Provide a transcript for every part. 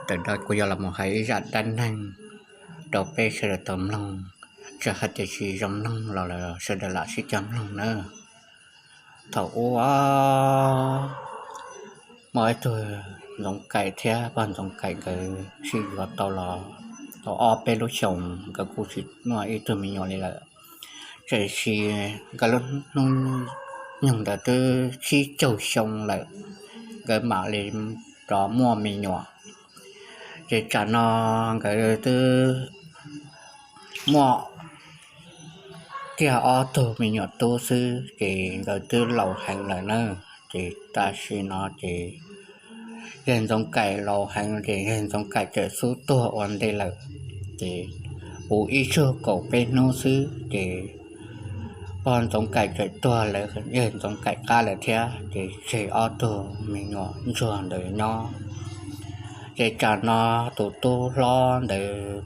Tawm no kuv yuav los mus hais ib zaj dab neeg rau peb sawv daws tau mloog, txawm hais tias tsis zoo mloog los sawv daws lam sib cog mloog nawb. Thaum ub muaj ib tug Ntxoov Kaim thiab pog Ntxoov Kaim nkawd sib yuav tau los tau ob peb lub xyoos, nkawd kuj tsis muaj ib tug me nyuam li lawm. Tiam sis nkawd lub hnub nyoog ntawd twb tsib caug xyoo lawm, nkawd mam li rov muaj me nyuam. Ces tsam no nkawd twb muaj kiag ob tug me nyuam tub xwb ces nkawd twb laus heev lawm na. Ces tam sim no ces yawg Ntxoov Kaim laus heev ces yawg Ntxoov Kaim txawm xub tuag ua ntej lawm. Ces puv ib tsug kaum peb hnub xwb ces pog Ntxoov Kaim txawm tuag lawv yawg Ntxoov Kaim qab lawm thiab, ces tseg ob tug me nyuam ntsuag ntawd nyob. Ces tsam no tus tub hlob ntawd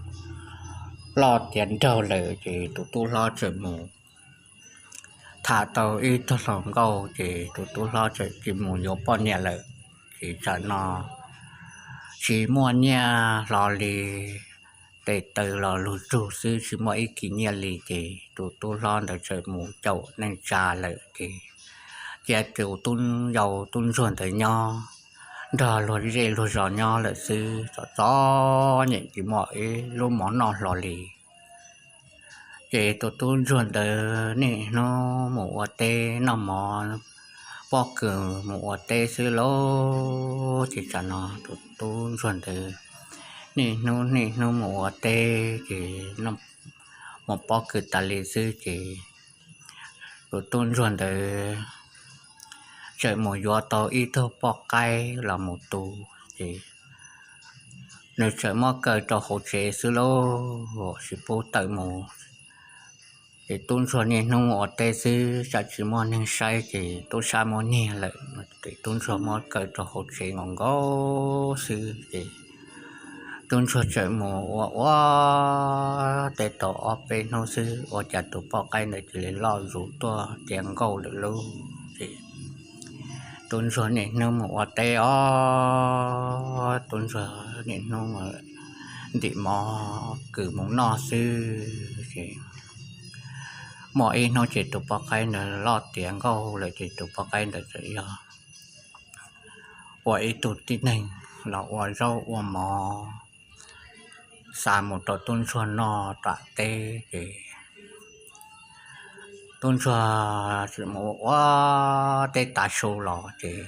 loj tiav nraug lawm ces tus tub hlob txawm mus tham tau ib tug hluas nkauj ces tus tub hlob txawm cia mus yuav poj niam lawm. Ces tsam no tsis muaj nyiaj hlo li, tes taw los lug tsug xwb tsis muaj ib kis nyiaj li ces tus tub hlob ntawd txawm mus caum neej tsa lawm ces cia tus tub yau tub ntsuag ntawd nyob nrog luag zej luag zos nyob lawm xwb, txom txom nyem tsis muaj ib lub mov noj hlo li. Ces tus tub ntsuag ntawd niaj hnub mus ua teb noj mov pob kws mus ua teb xwb lauj. Ces tsam no tus tub ntsuag ntawd niaj hnub niaj hnub mus ua teb ces mus pob kws tas li xwb ces tus tub ntsuag ntawd txawm mus yuav tau ib tug poj qaib los mus tu ces nws txawm muab kaw rau hauv tsev xwb lauj, tsis pub tawm mus. Ces tub ntsuag niaj hnub mus ua teb xwb tsam tsis muaj neeg saib ces tub sab muab nyiag lawm ces tub ntsuag muab kaw rau hauv tsev nkaus nkaus xwb ces tub ntsuag txawm mus ua ua teb tau ob peb hnub xwb ua cas tus poj qaib ntawd cia li loj zus tuaj tiav nkauj lawm lauj. Ces tub ntsuag niaj hnub mus ua teb os, tub ntsuag niaj hnub ntim mov kws mus noj xwb ces muaj ib hnub ces tus poj qaib ntawd loj tiav nkauj lawm ces tus poj qaib ntawd txawm yog ua ib tug tib neeg los ua zaub ua mov xa mus rau tub ntsuag noj tom teb ces tub ntsuag txawm mus ua teb tav su los ces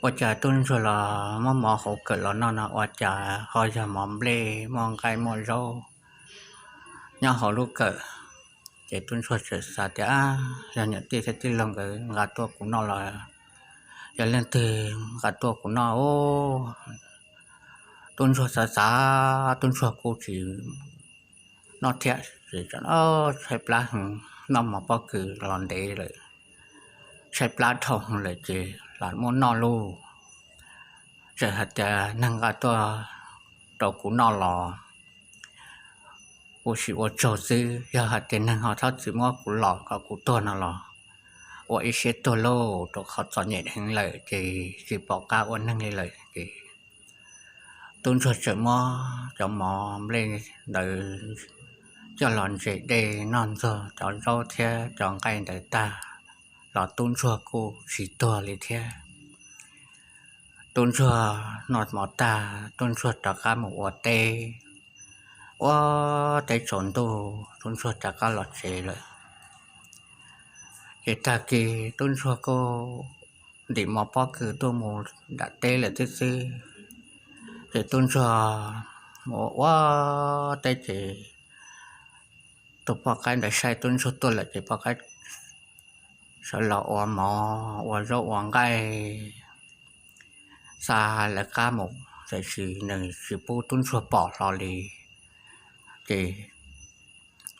ua cas tub ntsuag los muab mov hauv kawm los noj no ua cas ho yog mov nplej muaj nqaij muaj zaub nyob hauv lub kawm. Ces tub ntsuag txawm xav tias, yog niam tij thiab tij laug nkawd nqa tuaj kuv noj los yog leej twg nqa tuaj kuv noj os. Tub ntsuag xav xav tub ntsuag kuj tsis noj thiab, tshaib plab heev, noj mov pob kws los ntev lawm, tshaib plab dhau lawm ces lam muab noj lauj. Txawm hais tias neeg nqa tuaj rau kuv noj los kuv sim ua tsaug xwb, yog hais tias neeg ho txhob txwm muab kuv los kom kuv tuag no los ua ib siab tuag lauj, rau qhov txom nyem heev lawm ces tsis pom qab ua neeg li lawm ces tub ntsuag txawm muab cov mov nplej ntawd coj los ntses dej noj ntxuag cov zaub thiab cov nqaij ntawd tag los tub ntsuag kuj tsis tuag li thiab. Tub ntsuag noj mov tag tub ntsuag rov qab mus ua teb, ua teb tsaus ntuj tub ntsuag rov qab los tsev lawm. Ces tag kis tub ntsuag kuj ntim mov pob kws tuaj mus nram teb lawm thiab xwb. Ces tub ntsuag mus ua teb ces tus poj qaib ntawd saib tub ntsuag tuaj lawm ces poj qaib sawv los ua mov ua zaub ua nqaij xa lawv qab mus, tiam sis nws tsis pub tub ntsuag pom hlo li. Ces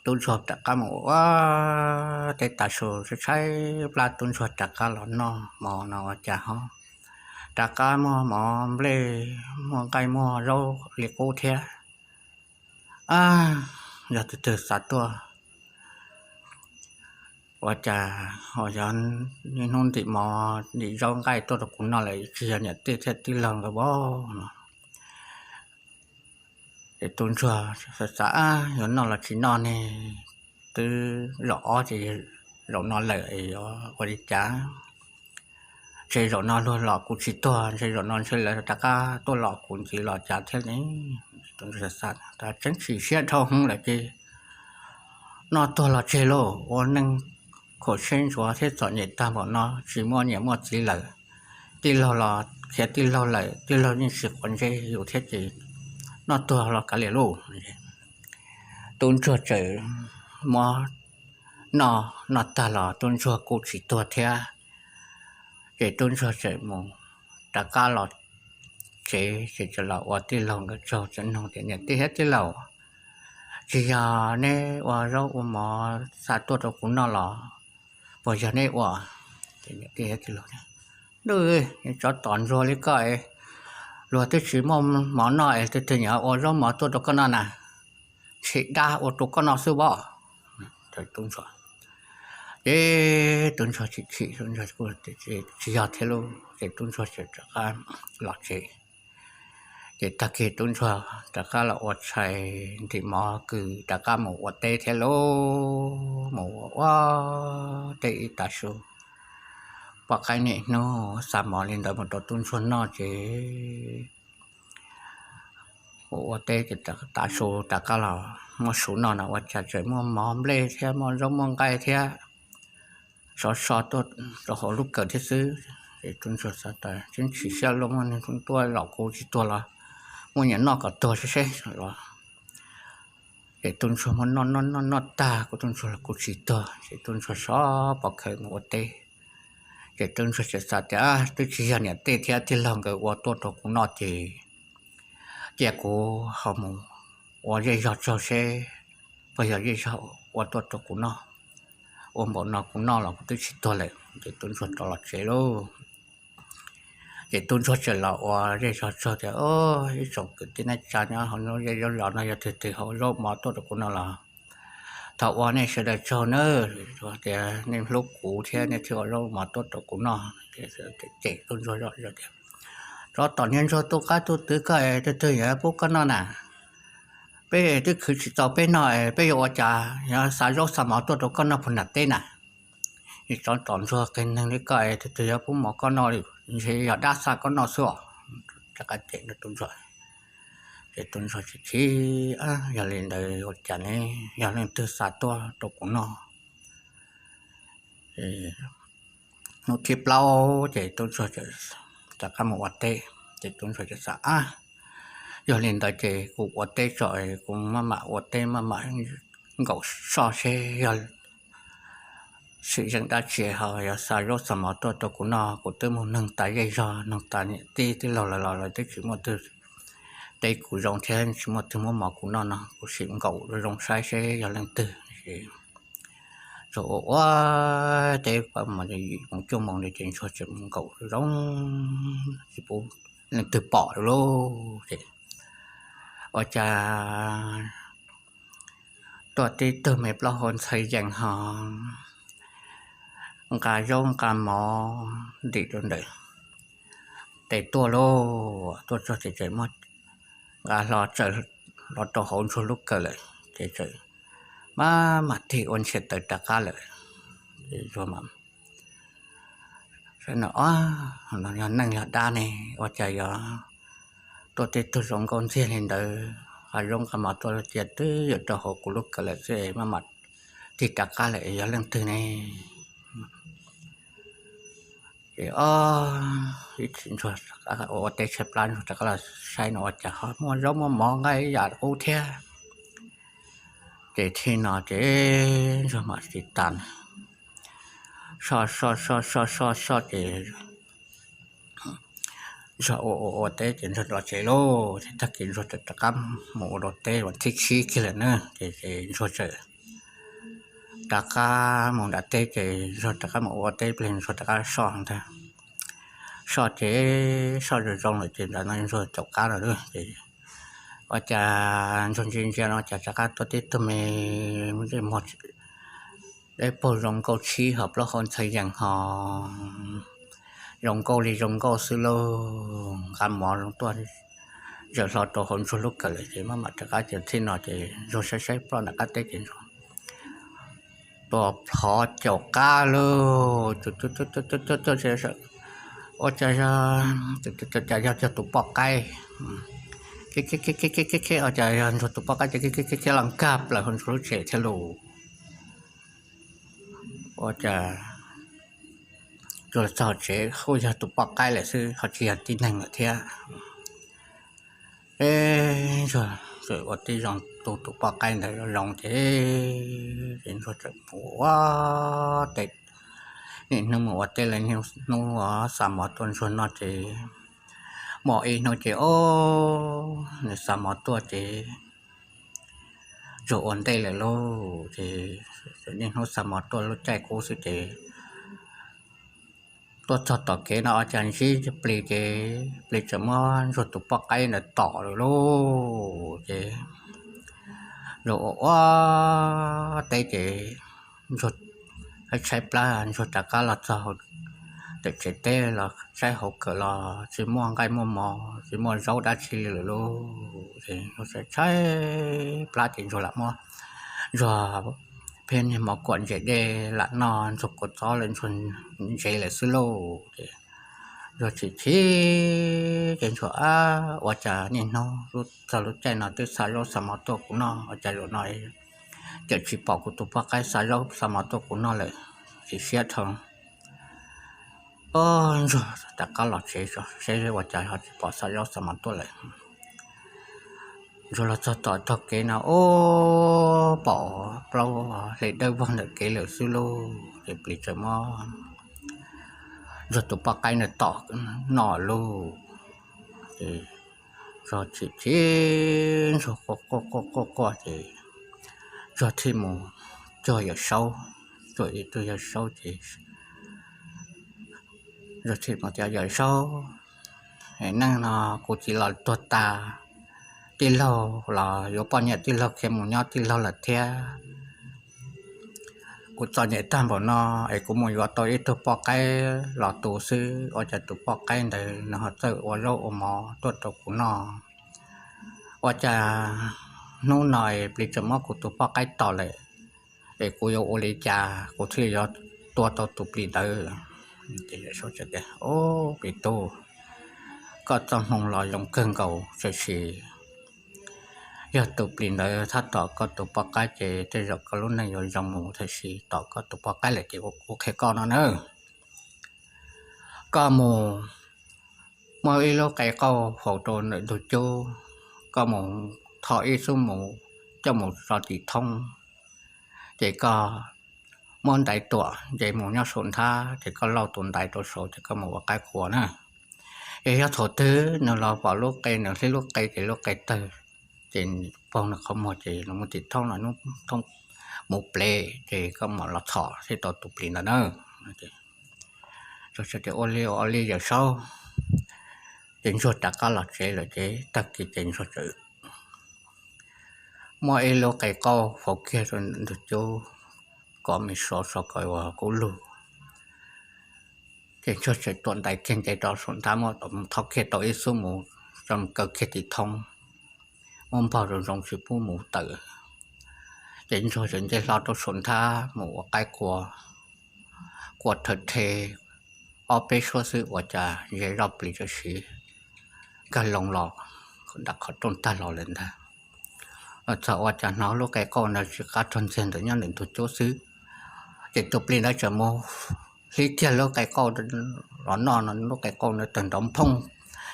tub ntsuag rov qab mus ua teb tav su, tshaib plab tub ntsuag rov qab los noj mov no ua cas ho rov qab muaj mov nplej muaj nqaij muaj zaub li qub thiab. Yog tus twg xa tuaj? Ua cas ho yog niaj hnub ntim mov ntim zaub nqaij tuaj rau kuv noj lawm, tsis yog niam tij thiab tij laug nkawd pom no? Ces tub ntsuag xav xav, yuav noj los tsis noj ne, twb zaum ob ces zaum no lawm yuav ua li cas? Ntshe zaum no luag los kuv tsis tuag, ntshe zaum no ntshe lawv rov qab tuaj los kuv ntxiv los cas thiab ne. Tub ntsuag xav xav, tseeb tshim siab dhau hwv lawm ces noj tuag los tseg lauj, ua neej khuam siab ntsuav thiab txom nyem tag npaum no tsis muaj niam muaj txiv lawm, tij laug los khiav tij laug lawm, tij laug yeej tsis quav ntsej yus thiab ces noj tuag los kav liam lauj. Tub ntsuag txawm muab noj, noj tag los tub ntsuag kuj tsis tuag thiab. Ces tub ntsuag txawm mus rov qab los tsev, ces txawm los ua tij laug nkawd tsaug txawm nug tias, niam tij thiab tij laug, tsis yog neb ua zaub ua mov xa tuaj rau kuv noj los puas yog neb ua? Niam tij thiab tij laug, ntuj, tsov tom ntsuag li koj es, luag twb tsis muaj mov noj es twg twg yuav ua zaub mov tuaj rau koj noj na, ntshe dab ua rau koj noj xwb pob. Ces tub ntsuag chim chim, tsis yog thiab lauj, ces tub ntsuag txawm rov qab los tsev. Ces tag kis tub ntsuag rov qab los ua tshais ntim mov kws rov qab mus ua teb thiab lauj, mus ua ua teb ib tav su, pom qaib niaj hnub xa mov li ntawd mus rau tub ntsuag noj ces ua ua teb ces tav su rov qab los muab su noj no ua cas tseem muaj mov nplej thiab muaj zaub muaj nqaij thiab sov so tuaj rau hauv lub kawm thiab xwb. Ces tub ntsuag xav tias tseeb tshim siab lauj, muaj neeg tuaj los kuv tsis tuag los muab nyias noj kom tuag seb seb los. Ces tub ntsuag muab noj noj noj noj tag kuv tub ntsuag los kuv tsis tuag ces tub ntsuag sov pov khawv mus ua teb. Ces tub ntsuag txawm xav tias twb tsis yog niam tij thiab tij laug nkawd ua tuaj rau kuv noj ces cia kuv ho mus ua zej zog tsaug seb puas yog zej zog ua tuaj rau kuv noj. Ua npaum no kuv noj los kuv twb tsis tuag lawm. Ces tub ntsuag rov los tsev lauj. Ces tub ntsuag txawm los ua zej zog tsaug tias, ib tsoom kwv tij neej tsa nyob hauv lub zej lub zos no yog twg twg ho ua zaub mov tuaj rau kuv noj los thov ua nej sawv daws tsaug nawb, tias nej hlub kuv thiab nej thiaj ua zaub mov tuaj rau kuv noj. Ces tub ntsuag zom zaws tias, tsov tom niag ntsuag tu qab tu twv koj es twg twg yuav pub koj noj na? Peb twb khwv tsis tau peb noj es peb yuav ua cas yuav xa zaub xa mov tuaj rau koj noj puag nram teb na? Tsov tom ntsuag qias neeg li koj es twg twg yuav pub mov koj noj li, ntshe yog dab xa koj noj xwb os. Rov qab cem tub ntsuag. Ces tub ntsuag chim chim, yog li ntawd ua cas ne, yog leej twg xa tuaj rau kuv noj? Hnub thib plaub ces tub ntsuag rov qab mus ua teb. Ces tub ntsuag txawm xav, yog li ntawd ces kuv ua teb tso, kuv maj mam ua teb maj mam nkaum soj seb yog sim zeej dab tsi ho yog xa zaub xa mov tuaj rau kuv noj. Kuv twb mus noog tas zej zog, noog tas niam tij tij laug lawv los lawv twb tsis muaj twg teb kuv zoo thiab tsis muaj twg muab mov kuv noj no, kuv sim nkaum zoo saib seb yog leej twg. Ntsuag ua ua teb mus yim moos cuaj moos li ces ntsuag tseem mus nkaum zoo, tsis pub leej twg pom li lauj. Ces ua cas tuaj tib tug me plaub hau ntxhais yees ho nqa zaub nqa mov ntim rau ntawm tes tuaj lauj. Tuaj txog ces tseem muab nqa hlo tsaws los rau hauv ntsuag lub kawm lawm ces tseem maj mam tig ua ntsiav taws rov qab lawm. Ces ntsuag mam saib no, o, no yog neeg yog dab ne, ua cas yuav tuaj tib tug zoo nkauj ntxiag li ntawd, nqa zaub nqa mov tuaj cia twb yuav rau hauv kuv lub kawm lawm xwb, maj mam tig rov qab lawm, yog leej twg ne? Ces o, ib chim ntsuag ua teb tshaib plab ntsuag rov qab los saib no ua cas ho muaj zaub muaj mov nqaij ib yam qub thiab. Ces thaum no ces ntsuag mam tiv tas, soj soj soj soj soj soj ces ntsuag ua ua ua teb ces ntsuag los tsev lauj. Ces tag kis ntsuag rov qab mus ua dua teb, vas thib tsib kiag lawm na, ces ntsuag txawm rov qab mus nram teb ces ntsuag rov qab mus ua teb pliag ntsuag rov qab soj ntag. Soj ces soj zoo zoo lawm ces ntawm no ntsuag caum qab lawm ces ua cas ntsuag ntsia ntsia no cas rov qab tuaj tib tug me ntsej muag dawb paug zoo nkauj tshib ho plaub hau ntxhais yees ho zoo nkauj li zoo nkauj xwb lauj, nqa mov zoo tuaj zaws hlo rau hauv ntsuag lub kawm lawm ces maj mam rov qab ces txij no ces ntsuag saib saib ploj nram qab teb ces ntsuag tua plhov caum qab lauj, ua cas yog, cas yog tus poj qaib, khiav khiav khiav ua cas yog ntsuag tus poj qaib ces khiav khiav khiav los nkag plaws hauv ntsuag lub tsev thiab lauj. Ua cas ntsuag los txog tsev kuj yog tus poj qaib lawm xwb ho tsis yog tib neeg lawm thiab. Eb, ntsuag txawm ua tib zoo tu tus poj qaib ntawd zoo ces, ces ntsuag txawm mus ua teb, niaj hnub mus ua teb los niaj hnub xa mov tuaj ntsuag noj ces, muaj ib hnub ces ob, nws xa mov tuaj ces ntsuag ua ntej lawm lauj ces, niaj hnub xa mov tuaj lub caij kub xwb ces tuaj txog tom kev no ua cas ntsib plis ces plis txawm muab ntsuag tus poj qaib ntawd tom lawm lauj ces ntsuag ua ua teb ces ntsuag tshaib tshaib plab ntsuag rov qab los txog tom tsev teb los saib hauv kawm los tsis muaj nqaij muaj mov tsis muaj zaub dab tsi li lawm lauj ces ntsuag tshaib tshaib plab ces ntsuag lam muab ntsuag pheej niag mov kuam ntses dej lam noj ntsuag kua txob lawm ntsuag ntsev lawm xwb lauj ces ntsuag chim chim ces ntsuag ua cas niaj hnub txog lub caij no twb xa zaub xa mov tuaj kuv noj ua cas zaum no cawm tsis pom kuv tus poj qaib xa zaub xa mov tuaj kuv noj lawm, chim siab dhau. Ob, ntsuag rov qab los tsev saib ua cas ho tsis pom xa zaub xa mov tuaj lawm. Ntsuag los txog tom tog kev no ub, pom plaub hle dawb vog ntawm kev lawm xwb lauj ces plis txawm muab ntsuag tus poj qaib ntawd tom noj lauj ces ntsuag chim chim ntsuag quaj quaj quaj quaj ces ntsuag thiaj mus cuag yawm saub, cuag ib tug yawm saub ces ntsuag thiaj mus tias yawm saub, neej no kuv txiv los tuag tas, tij laug los yuav poj niam tij laug khiav mus nyob tij laug lawm thiab. Kuv txom nyem tag npaum no es kuv mus yuav tau ib tug poj qaib los tu xwb ua cas tus poj qaib ntawd nws ho txawj ua zaub ua mov tuaj rau kuv noj. Ua cas hnub no es plis tseem muab kuv tus poj qaib tom lawm, es kuv yuav ua li cas kuv thiaj yuav tua tau tus plis ntawd? Ob, plis tub, koj txoj hmoo los zoo kawg nkaus tab sis yog tus plis ntawd thab tom koj tus poj qaib ces tej zaum koj lub neej yuav zoo mus tab sis tom koj tus poj qaib lawm ces kuv qhia koj no na. Koj mus muab ib lub qe qauj faus rau ntawm ntug cub, koj mus tho ib xub mus coj mus tso tim thoob, ces koj muab ntaiv tuam nce mus nyob saum nthab ces koj lauj tus ntaiv rau saud ces koj mus ua qaib qua na. Es yog thaum twg nws los pom lub qe nws hlib lub qe ces lub qe tawg, ces paug nws qhov muag ces nws mus tim thoob los hnub thoob mus plev ces koj mam los txhom thiaj tau tus plis ntawd na. Ntsuag tias ua li ua li yawm saub, ces ntsuag rov qab los tsev lawm ces tag kis ces ntsuag txawm muab ib lub qe qauj faus kiag rau ntug cub, kov me sov sov kom ua kub lug, ces ntsuag txawm tuam ntaiv kiag nce rau saum nthab muab thov kiag tau ib xub mus tso kaw kiag tim thoob, muab npog zoo zoo tsis pub mus tawm. Ces ntsuag txawm nce hlo rau saum nthab mus ua qaib qua, qua rhawv rhe ob peb suab xwb ua cas ze zoj plis tam sim nkag loo los nram qhov rooj tag los lawm ntag. Txog ua cas hnov lub qe qauj ntawd tsis qab rog ntxiag ntawm nyob ntawm ntug cub xwb, ces tus plis ntawd txawm mus hlib kiag lub qe qauj los noj no lub qe qauj ntawd tawg nrov nphooj,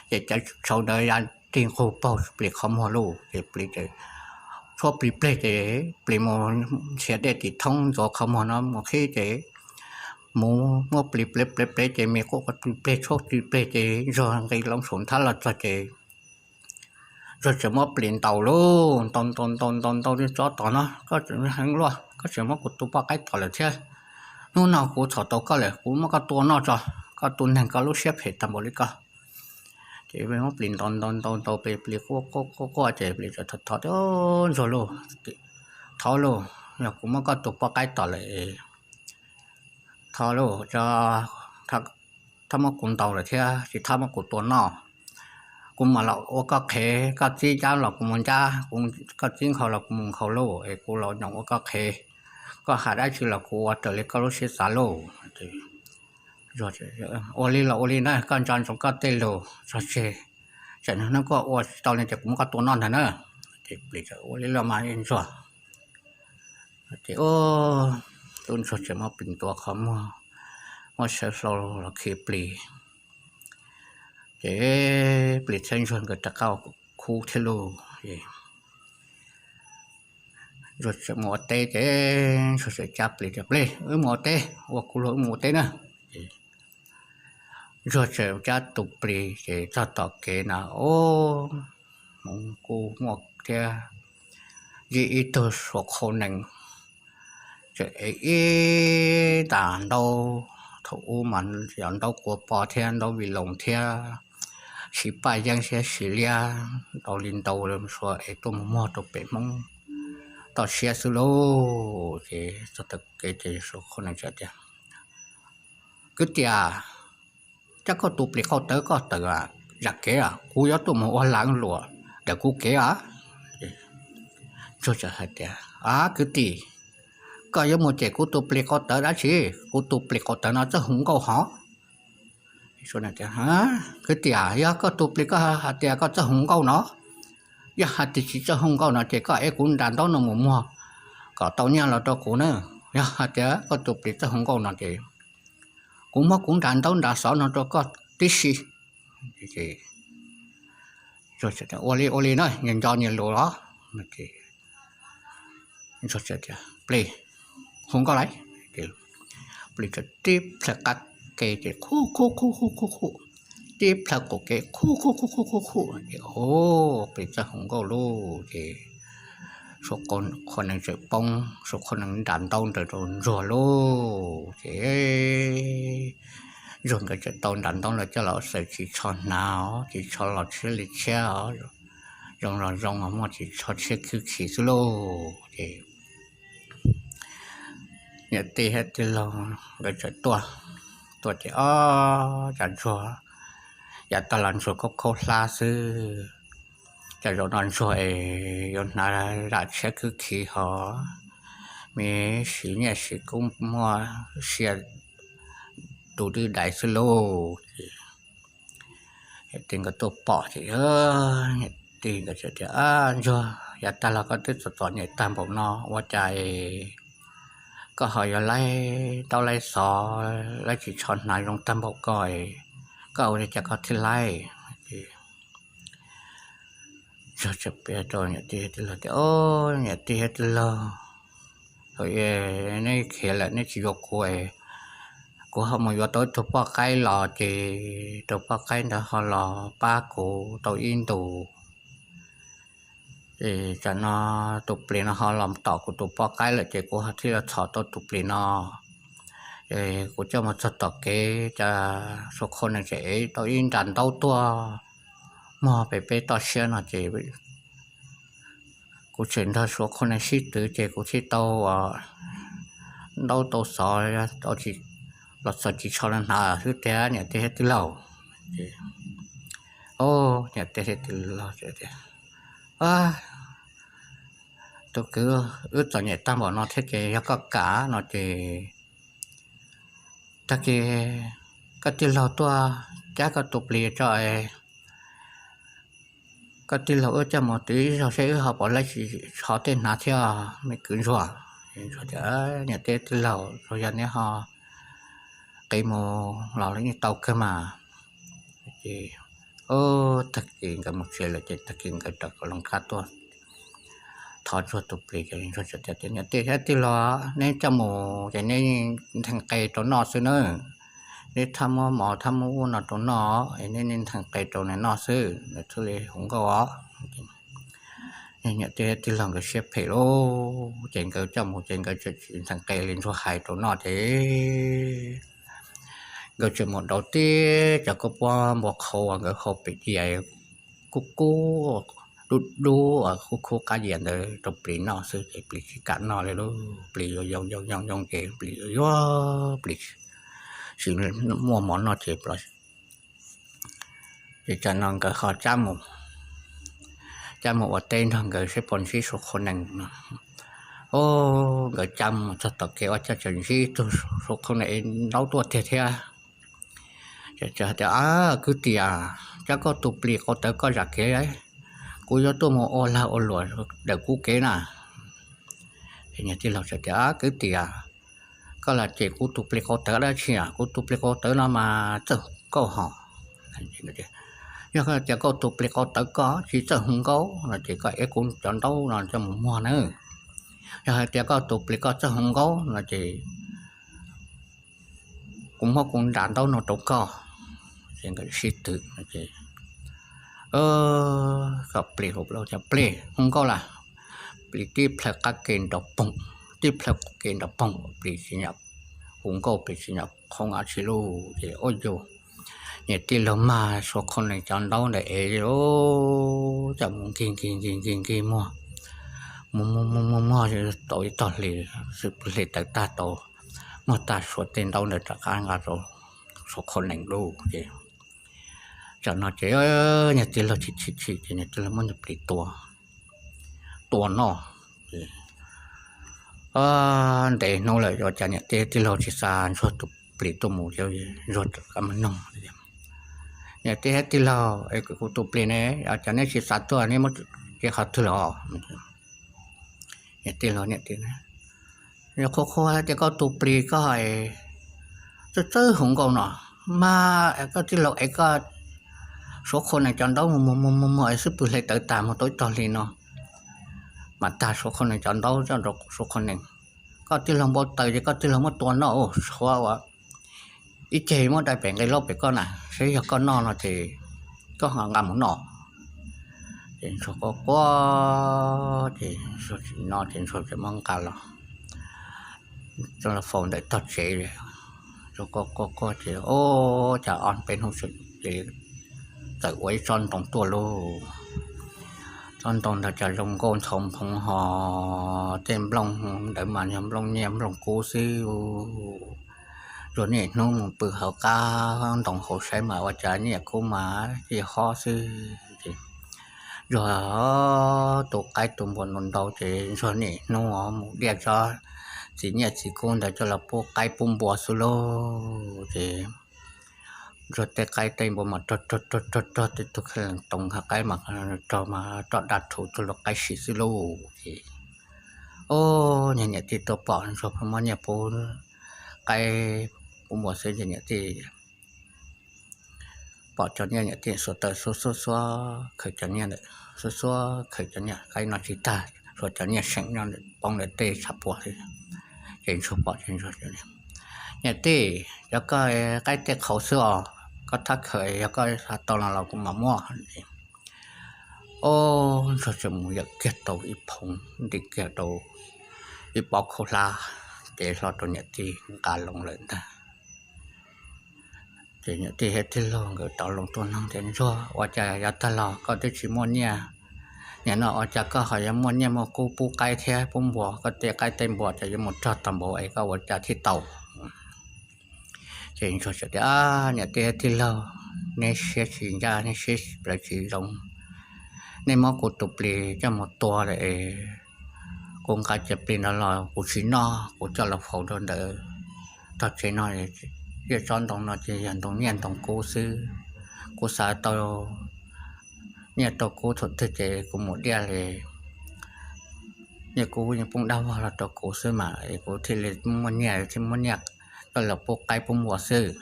ces cov tsau ntawd ya rig nqug paug plis qhov muag lauj ces plis ces tshuab plis pleg ces plis mus nrhiav dej tim thoob ntxuav qhov muag no mus qhib ces mus muab plis plev plev plev ces me quaj plis pleg tshuab plis pleg ces ntsuag nqis loo saum nthab los txog ces ntsuag tseem muab plis ntaus lauj, ntaus ntaus ntaus ntaus ntaus li tsob tod no, koj tseem heev luaj, koj tseem muab kuv tus poj qaib tom lawm thiab. Hnub no kuv txhom tau koj lawm, kuv muab koj tua noj tso, koj tus neeg koj lub siab phem tag npaum li koj. Ces muab plis ntaus ntaus ntaus ntaus plis plis quaj quaj quaj quaj ces plis txawm thov thov tias ntsuag lauj, thov lauj, yog kuv muab koj tus poj qaib tom lawm, thov lauj, thov muab kuv ntaus lawm thiab tsis thov muab kuv tua noj. kuv mam los ua koj qhev, koj txib ncab los kuv mus ncab, koj txib nkhaus los kuv mus nkhaus lauj, es kuv los nyoos ua koj qhev, koj hais dab tsi los kuv ua raws li koj lub siab xav lauj. Ua li los ua li na, koj nco ntsoov koj tej lus tso tseg, tsam hnub koj ua tsis tau li ces kuv muab koj tua noj ntag na. Ces plis tias ua li los mas ntsuag. Ces tub ntsuag tseem muab plis ntuav qhov muag, muab saw hlau los khi plis. Ces plis thiab ntsuag nkawd rov qab khub thiab lauj. Ntsuag tseem mus ua teb ces ntsuag tseem cab plis tias plis, wb mus ua teb, ua kuv luag wb mus ua teb na. Ntsuag tseem cab tus plis ces txog tom kev na, o, hmoov kuj muaj thiab, ntsib ib tug suav qhau nees tseem ev ib ntas ntaub, thaum ub mas yog ntaub kua pov thiab ntaub vi loos thiab, siv paj yeeb thiab siv liab ntau li ntau, suav ev tuaj mus muag rau pem hmoob toj siab xwb lauj. Ces txog tom kev ces suav qhau nees txawm tias, kwv tij, cab koj tus plis qau tawv koj tawm zam kev, kuv yuav tuaj mus ua lag luam ntawm kuv kev os. Ntsuag txawm hais tias, a kwv tij, koj yuav mus cem kuv tus plis qau tawv dab tsi? Kuv tus plis qau tawv no txawj hu nkauj hov. Kwv tij, yog koj tus plis koj hais tias koj txawj hu nkauj no, yog hais tias tsis txawj hu nkauj no ces koj ev kuv nra ntaub no mus muag kom tau nyiaj los rau kuv na. Yog hais tias koj tus plis txawj hu nkauj no ces kuv muab kuv nra ntaub nra xov no rau koj tib si. Ua li ua li na, nyias nco nyias lus os. Plis, hu nkauj lauj. Plis tib plhaw qab ke ces qhuj qhuj qhuj qhuj qhuj qhuj, tib plhaw qaum ke qhuj qhuj qhuj qhuj qhuj qhuj ces, o, plis txawj hu nkauj lauj. Ces suav qhau nees txawm poob, suav qhau nees nra ntaub nraws rau ntsuag lauj. Ces ntsuag nkawd txawm tau nra ntaub lawm coj los xaws ris tsho hnav, ris tsho los tshiab li tshiab, zoo los zoo, muaj ris tsho tshiab khwb khiv xwb lauj. Ces niam tij thiab tij laug nkawd txawm tuaj, tuaj ces, o, cas ntsuag, yav tag los ntsuag khaub khaub hlab xwb, cas zaum no ntsuag es yuav hnav zam tshiab khwb khiv hov, me siv nyiaj siv kub muaj sia tus dwb dais xwb lauj. Ces niam tij nkawd tuaj pom ces niam tij nkawd tias, ntsuag, yav tag los koj twb txom txom nyem tag npaum no ua cas es koj ho yuav laib ntaub laib xov, laib ris tsho hnav zoo tag npaum ko, koj ua li cas koj thiaj laib? Ntsuag txawm piav rau niam tij thiab tij laug tias, o, niam tij thiab tij laug, thaum neb khiav lawm neb tsis yuav kuv, kuv ho mus yuav tau ib tug poj qaib los ces tus poj qaib ntawd ho los pab kuv tau ib ntus. Es tsam no tus plis no ho los tom kuv tus poj qaib lawm ces kuv ho thiaj los txhom tau tus plis no. Es kuv coj mus txog tom kev cas suav qhau nees tseem ev tau ib nra ntaub tuaj muag pem peb toj siab no ces kuv tseem nrog suav qhau nees sib twv ces kuv thiaj tau ntaub tau xov los xaws ris tsho hnav xwb tiag niam tij thiab tij laug. Niam tij thiab tij laug tias, tus kwv, wb txom nyem tag npaum no thiab ces yog koj kam no ces tag kis koj tij laug tuaj cab koj tus plis tso, koj tij laug wb coj mus twv ib zaug seb wb ho puas laib ris tsho tej hnav thiab me kwv ntsuag. Niam tij tij laug, yog neb ho qiv mus los yeej tau kawg mas. Ces tag kis nkawd mus tsev lawm ces tag kis nkawd rov qab tuaj thov ntsuag tus plis ces ntsuag tias, niam tij thiab tij laug, neb coj mus ces neb ntheej qe rau noj xwb nawb. Neb thaj muab mov thaj muab ub no rau noj es neb ntheej qe rau nws noj xwb, nws thiaj li hu nkauj os. Niam tij thiab tij laug nkawd siab phem lauj, ces nkawd coj mus ces nkawd tseem tsis ntheej qe li ntsuag hais rau noj ces nkawd tseem mus rau tib cov khaub pob npua qhau uas nkawd hau pem diav kub kub dub dub khub khub qab diav ntawd rau plis noj xwb ces plis tsis kam noj li lauj. Plis yuav yoo yoo yoo ces plis yuav yuav, plis tsis muaj mov noj ces Ces tsam no nkawd ho cab mus, cab mus ua teb nrog nkawd seb puas ntsib Suav qhua nees no. O, nkawd cab mus txog tom kev ua cas tseem ntsib tug Suav qhua nees ntaub tuaj tiag thiab. Ces hais tias, Ab, kwv tij, cab koj tus plis qau tawv koj zam kev, kuv yuav tuaj mus ua lag ua luam dawm kub kev na. Ces niag tij laug txawm tias, Kwv tij, koj los cem kuv tus plis qau tawv dab tsi? Kuv tus plis qau tawv no mas txawj hu nkauj hos. Yog tias koj tus plis qau tawv koj tsis txawj hu nkauj no ces koj ev kuv cov ntaub no coj mus muag nawb. Yog hais tias koj tus plis koj txawj hu nkauj no ces kuv muab kuv nra ntaub no rau koj. Ces nkawd sib twv, Koj plis hu, plis hu nkauj las? Plis tib plhaw qab ke nrov poog, tib plhaw qub ke nrov poog, plis tsis nyam hu nkauj, plis tsis nyam qhoob dab tsi lauj. Ces ua cas niag tij laug mag Suav qhua nees cov ntaub ntawd es coj mus nkig nkig nkig nkig nkig muag, muag muag muag muag muag tau ib tog hli, xwb pw hli tawv tag tau, muag tag Suav tej ntaub ntawd rov qab nqa rau Suav qhua nees lauj. Ces tsam no ces niag tij laug chim chim chim ces niag tij laug muab niag plis tua, tua noj. Ntev hnub lawm ua cas niam tij tij laug tsis xa Ntsuag tus plis tuaj mus, Ntsuag rov qab mus nug, Niam tij thiab tij laug, es kuv tus plis ne, ua cas neb tsis xa tuaj, neb muab cia qhov twg los? Niam tij laug, niam tij, yog qhua qhua tias koj tus plis koj txawj txawj hu nkauj no, mas koj tij laug ev koj Suav qhua nees cov ntaub mus muag muag muag es xwb pw hle tawv tag muag tau ib tog hli no, mas tag Suav qhua nees cov ntaub coj rau Suav qhua nees. Koj tij laug npau taws ces koj tij laug muab tua noj, Suav ua ib ceg muab dai pem nqe laub pem koj na, saib yog koj noj no ces koj ho nqa mus noj. Ces Ntsuag quaj quaj ces Ntsuag tsis noj ces Ntsuag txawm muab nqa los, coj los faus ntawm tog tsev. Ntsuag quaj quaj quaj ces ua cas ob peb hnub ces txawm ua ib tsob ntoo tuaj lauj. Tsob ntoo ntawd cas zoo nkauj ntxhov nphoov ho tej nplooj ntawd mas yog nplooj nyiaj nplooj kub xwb. Ntsuag niaj hnub mus pw hauv qab ntoo hauv saib mas ua cas nyiaj kub mas ib hob xwb. Ntsuag tu qaib tu npua ntau ntau ces Ntsuag niaj hnub mus diaj tsob txiv nyiaj txiv kub ntawd coj los pub qaib pub npua xwb lauj. Ces Ntsuag tej qaib tej npua mas rog rog rog rog rog tej tug kheej lees toos hauv qaib mas rog mas roj daj rhuv tug luag qaib sim xwb lauj. Ces o, niag niam tij tuaj pom Ntsuag muab nyiaj pub qaib pub npua xwb ces niam tij pom cov nyiaj, niam tij xuas taw xuab xuab xuab khaws cov nyiaj ntawd, xuab xuab khaws cov nyiaj, qaib noj tsis tag, xuas cov nyiaj seem nyob poob ntawm tej tshav puam xwb. Ces Ntsuag pom ces Ntsuag, Niam tij, cov koj qaib tej qhauv xwb os, koj thab khaws, yog koj xa tau no los kuv mam muab. O, Ntsuag txawm mus yawm kiag tau ib phoov, ntim kiag tau ib pob khaub hlab, ces hlo rau niam tij nqa loo lawm ntag. Ces niam tij thiab tij laug nkawd tau loo tuaj nug tias, Ntsuag, ua cas yav tag los koj twb tsis muaj nyiaj, nim no ua cas koj ho yuav muaj nyiaj muaj kub pub qaib thiab pub npua, koj tej qaib tej npua cas yuav mus rog tag npaum es koj ua cas thiaj tau? Ces Ntsuag txawm tias, Niam tij thiab tij laug, neb siab tsis ncaj, neb siab plaws tsis zoo. Neb muab kuv tus plis coj mus tua lawm es kuv nqa cov plis no los kuv tsis noj, kuv coj los faus rau ntawm tog tsev no. Yog tsob ntoo no ces yog ntoo nyiaj ntoo kub xwb. Kuv xav tau nyiaj tau kub thaum twg ces kuv mus diaj li, nyiaj kub yeej poob dab vog los rau kuv xwb mas es kuv thiaj li muaj nyiaj, thiaj muaj nyiaj coj los pub qaib pub npua xwb.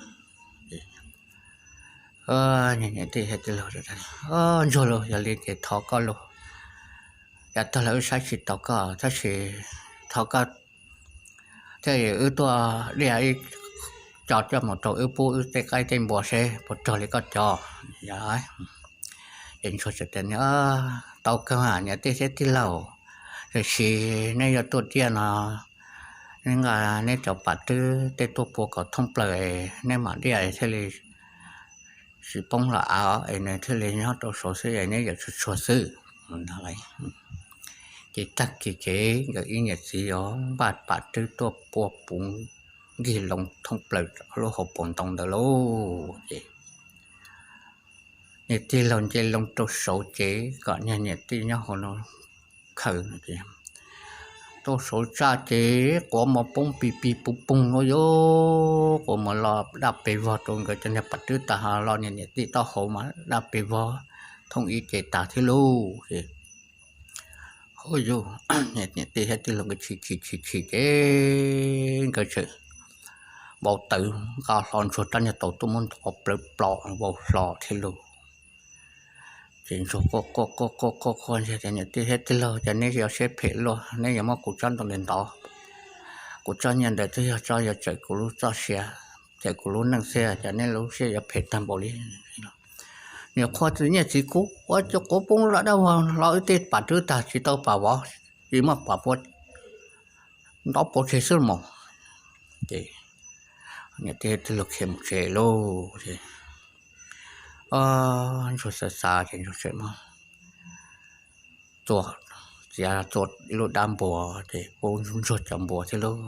Niam tij thiab tij laug, Ntsuag lauj, yog li ces thov koj lauj, yav tag los wb saib tsis taus koj tab sis thov koj thiaj wb tuaj diaj ib co coj mus rau wb pub wb tej qaib tej npua seb puas rog li koj cov. Ces Ntsuag txawm tias, Tau kawg niam tij thiab tij laug, tiam sis neb yuav tuaj diaj no, neb nqa neb cov pam twb tej tuaj pua kom thoob plaws, neb mam diaj thiaj li tsis poob los av es nws thiaj li nyob rau saud xwb es neb yuav tsuag tsuag xwb. Ces tag kis ces nkawd ib niam txiv os npaj pam twb tuaj pua puv nkig loo thoob plaws lub hauv paus ntoo ntawd lauj. Ces niam tij laug nce loo rau saud ces kom niag niam tij nyob hauv no khaws no ces rau saud txaj ces quav mos poob pis pis pug poog no yuav quav mos los daj pes vog rau nkawd cov niag pas rwb tag ho los niag niam tij taub hau mas daj pes vog thooj ib ce tag thiab lauj. Ces hu yus niam tij thiab tij laug nkawd chim chim chim chim ces nkawd tseem vau taws nqa hlo ntsuag rab niag taus tuaj muab ntov plawv plo vau hlo thiab lauj. Ces ntsuag quaj quaj quaj quaj quaj quaj tias niam tij thiab tij laug, cas neb yuav siab phem luaj, neb yuav muab kuv tsob ntoo ntawd ntov. Kuv tsob nyiaj ntawd twb yog tsob yuav tsawm kuv lub txoj sia, tsawm kuv lub neej xwb, cas neb lub siab yuav phem tag npaum li. Niam qhua txiv nyiaj txiv kub ua cas quav poob los daj vog los wb tej pas rwb tag tsis tau pas vov, tsis muaj pas puav, ntov puav tseg xwb los mas. Ces niam tij tij laug khiav mus tsev lauj. Ces ntsuag xav xav ces ntsuag tseem muab txua, txiav txua ib lub dab npua ces pub ntsuag cov npua thiab lauj.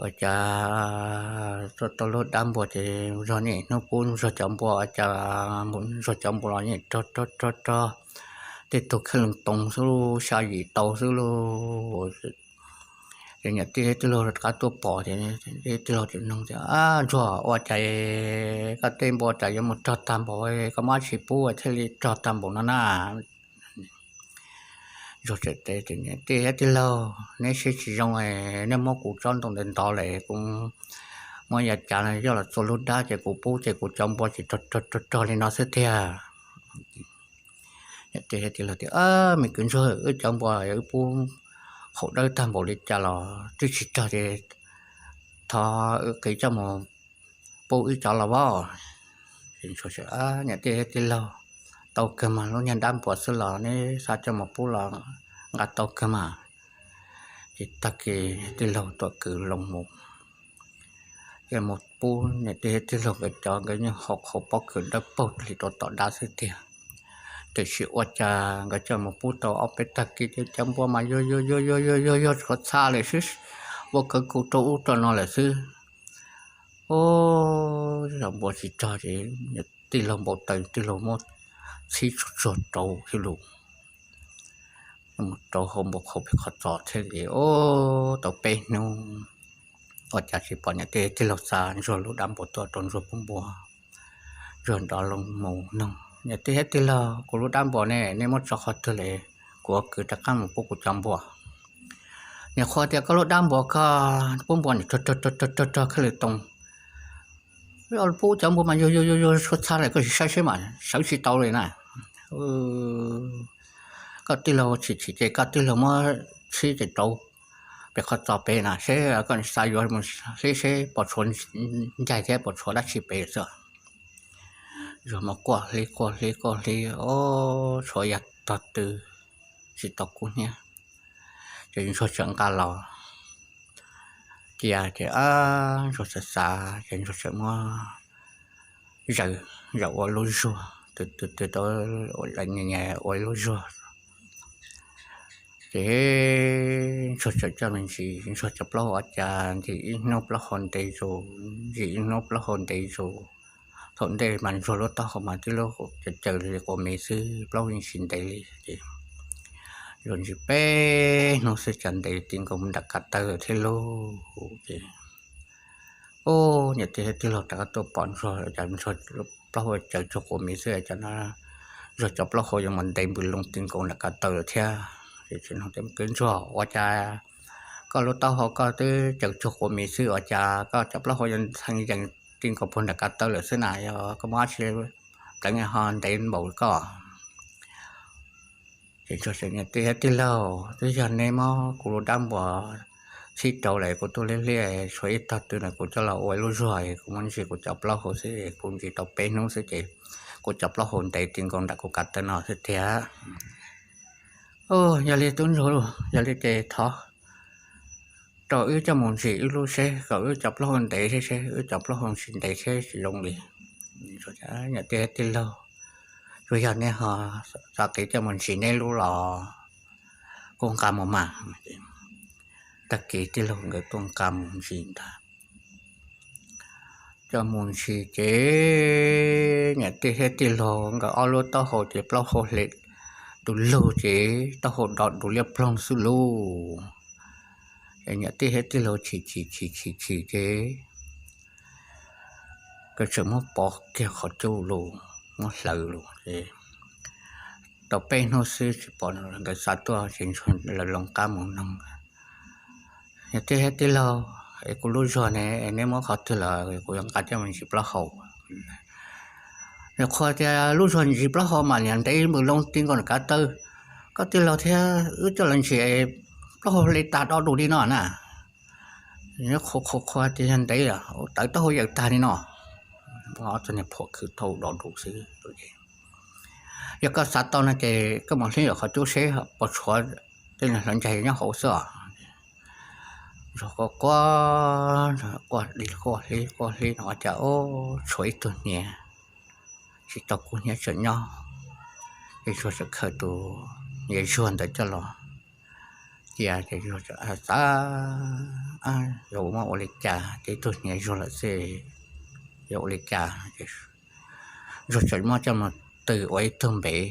Ua cas txua tau lub dab npua ces ntsuag niaj hnub pub ntsuag cov npua, ua cas ntsuag cov npua los yeej rog rog rog rog, tej tug kheej leej toog xwb lauj, xya yim tau xwb lauj. Ces niam tij thiab tij laug rov qab tuaj pom ces tij laug tseem nug tias, Ntsuag, ua cas koj tej npua cas yuav mus rog tag npaum, koj muab dab tsi pub thiaj li rog tag npaum no na? Ntsuag teb tias, Niam tij thiab tij laug, neb siab tsis zoo, nej muab kuv tsob ntoo ntawd ntov lawm, kuv muab yav cav yoj los txua lub dab ces kuv pub ces kuv cov npua tsis rog rog rog li no xwb tiag. Niam tij thiab tij laug tias, Me kwv Ntsuag, wb cov npua wb pub haum dawb tag npaum li cas los twb tsis rog ces thov wb qiv coj mus pub wb cov los as. Niam tij thiab tij laug, tau kawg mas, lub niag dab npua xwb los neb xa coj mus pub los nqa tau kawg mas. Ces tag kis tij laug tuam kwv loo mus, ces mus pub niam tij thiab tij laug nkawd cov, nkawd yeej haus qhauv pob kws dawb paug li rau tom dab xwb tiag. Tiam sis ua cas nkawd coj mus pub tau ob peb tag kis ces cov npua mas yuag yuag yuag yuag yuag yuag tshuav txha lawm xwb, ua kawg kuv rau ub rau no lawm xwb. Ub, cov npua tsis rog ces tij laug npau taws, tij laug muab txhib tsuag tsuag rau thiab lauj. Mus rau hauv npua qhauv pem qhov txos thiab ces ub, tau peb hnub ua cas tsis pom niam tij thiab tij laug xa ntsuag lub dab npua tuaj rau ntsuag pub npua. Ntsuag nrov loo mus nug, Niam tij thiab tij laug, kuv lub dab npua ne, nej muab tso qhov twg lawm? Kuv yuav kwv rov qab mus pub kuv cov npua. Niam qhua tias, Koj lub dab npua koj pub npua niam rog rog rog rog kheej leej toog, pub cov npua mas yuag yuag yuag yuag tshuav txha lawm, koj tsis saib seb mas sawv tsis tau li na. Koj tij laug chim chim ces koj tij laug muab txhib ces rau pem qhov txos pem na, seb koj xa yuav mus hlib seb puas tshuav ncaig thiab puas tshuav dab tsi pem xwb. Ntsuag mas quaj hlib quaj hlib quaj hlib, ub, tshuav yam tog twg tsis tau kub hnyiab. Ces ntsuag tseem nqa los cia ces ntsuag xav xav ces ntsuag tseem muab zaws, zaws ua lub zuag, tw tw tw tau ua ib lub zuag. Ces ntsuag tseem coj me ntsis, ntsuag cov plaub hau ua cas ntsis ib hnub plaub hau ntev zus, ntsis ib hnub plaub hau ntev zus. Thaum ntej mas ntsuag lub taub hau mas tib lub caws caws li quav miv xwb, plaub yeej tsis ntev li ces ntsuag ntsis peb hnub xwb cas ntev ti nkaus nram kav taw thiab lauj. Ces ub, niam tij thiab tij laug rov qab tuaj pom ntsuag cas ntsuag plaub hau caws tsuag quav miv xwb cas no ntsuag cov plaub hau yuav mus ntev npws loo ti nkaus nram kav taw lawm thiab. Ces tseem nug tias, Kwv Ntsuag, ua cas koj lub taub hau koj twb caws tsuag quav miv xwb ua cas koj cov plaub hau yuav ntxhee yees ti nkaus puag nram kav taw lawm xwb na? Yog koj muaj dab tsi pleev ho ntev npaum koj? Ces ntsuag tias, Niam tij thiab tij laug, twb yog neb muab kuv lub dab npua txhib rau lawm, kuv tuaj liab liab tshuav ib tog twg na kuv coj los ua ib lub zuag, kuv muab ntsis kuv cov plaub hau xwb, kuv ntsis tau peb hnub xwb ces kuv cov plaub hau ntev ti nkaus nram kuv kav taw no xwb tiag. Yog li tub ntsuag, yog li ces thov rau wb coj mus ntsis wb lub seb kom wb cov plaub hau ntev seb, seb wb cov plaub hau ntsis ntev seb tsis zoo li. Niam tij thiab tij laug, tsuas yog neb ho txav qiv coj mus ntsis neb lub los kuj nqa mus mas. Tag kis tij laug nkawd tuaj nqa mus ntsis ntag. Coj mus ntsis ces niam tij thiab tij laug nkawd ob lub taub hau ces plaub hau hle du lug ces taub hau do du liab ploog xwb lauj. Ces niam tij thiab tij laug chim chim chim chim chim ces nkawd tseem muab pov kiag qhov cub los muab hlawv los ces tau peb hnub xwb tsis pom nkawd xa tuaj ces Ntsuag lawv loo qab mus noog, Niam tij thiab tij laug, es kuv lub zuag ne, es neb muab qhov twg lawm, kuv yuav nqa coj mus ntsis plaub hau. Nws qhuas tias lub zuag ntsis plaub hau mas niag ntev npaum loo ti nkaus nws kav taw. Koj tij laug thiab wb coj los ntsis plaub hau hle tag do du li no na. Nws qhuas qhuas qhuas tias yog ntev, tawv taub hau yawm tag li no. Ob tug niag phuam khwv taub hau do du xwb. Yog koj xav tau no ces koj mus hlib ntawm qhov cub seb puas tshuav tej niag hlawv ncaig nyob hauv xwb os. Ntsuag quaj quaj, quaj hlib quaj hlib quaj hlib no ua cas tshuav ib tug hniav tsis tau kub hnyiab tseem nyob. Ces Ntsuag txawm khaws tus hniav zuag ntawd coj los cia ces Ntsuag txawm xav, yuav muab ua li cas, ces ib tug hniav zuag lawm xwb, yuav ua li cas. Ntsuag txawm muab coj mus tws ua ib tug npev.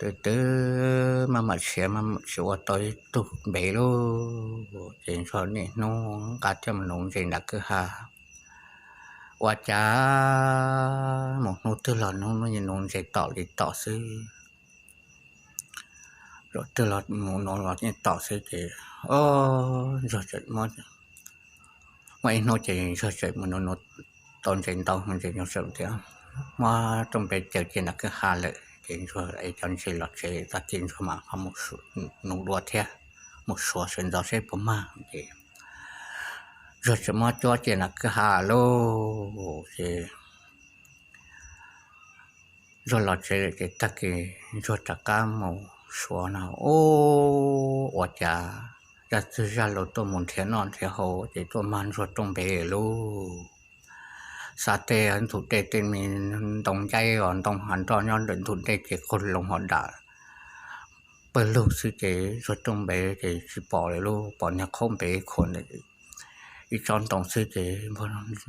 Tws tws maj mam siav maj mam siav ua tau ib tug npev lauj. Ces Ntsuag niaj hnub nqa coj mus nuv ntses nram kwj ha. Ua cas mus hnub twg los hnub nuv ntses tom li tom xwb. Zaum twg los mus nuv los yeej tom xwb ces Ntsuag txawm muab, muaj ib hnub ces Ntsuag txawm mus nuv nuv tau ntses ntau ntses Ntsuag txawm tias muab rooj npev caws cia nram kwj ha lawm ces Ntsuag ev cov ntses los tsev tag kis Ntsuag mam ho mus nuv dua thiab, mus suav sawv ntxov seb puas mag ces Ntsuag txawm muab cuab cia nram kwj ha lauj ces Ntsuag los tsev lawm ces tag kis Ntsuag rov qab mus suav no, ub, ua cas zaj txwg zaj laus tuaj mus nrhiav noj nrhiav haus ces tuaj mag Ntsuag rooj npev lauj. Xav tej ntug dej tej me ntoo ncaib os ntoo hav nroj nyob ntawm ntug dej ces qaug loo ho dam pawg lug xwb ces Ntsuag rooj npev ces tsis pom lawm lauj, pom niag qhaub npev khuam ntawm ib tsob ntoo xwb ces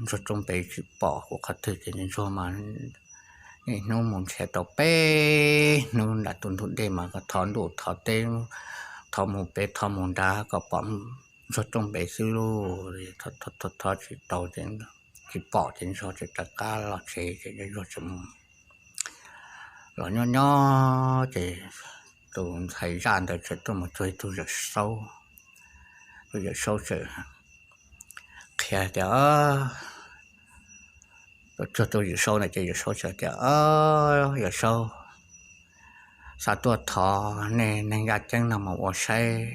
Ntsuag rooj npev tsis pom qhov twg ces Ntsuag mas niaj hnub mus nrhiav tau peb hnub nram tus ntug dej mas thov ntuj thov teb, thov mus pem thov mus nrad kom pom Ntsuag rooj npev xwb lauj. Thov thov tsis tau ces tsis pom ces Ntsuag txawm rov qab los tsev ces Ntsuag txawm mus los nyob nyob ces tus ntxhais zaj ntawd txawm tuaj mus cuag ib tug yawm saub. Tus yawm saub txawm qhia tias, tuaj cuag tus yawm saub ntawd ces yawm saub txawm tias, Yawm saub, xav tuaj thov nej neeg yaj ceeb no mus ua saib,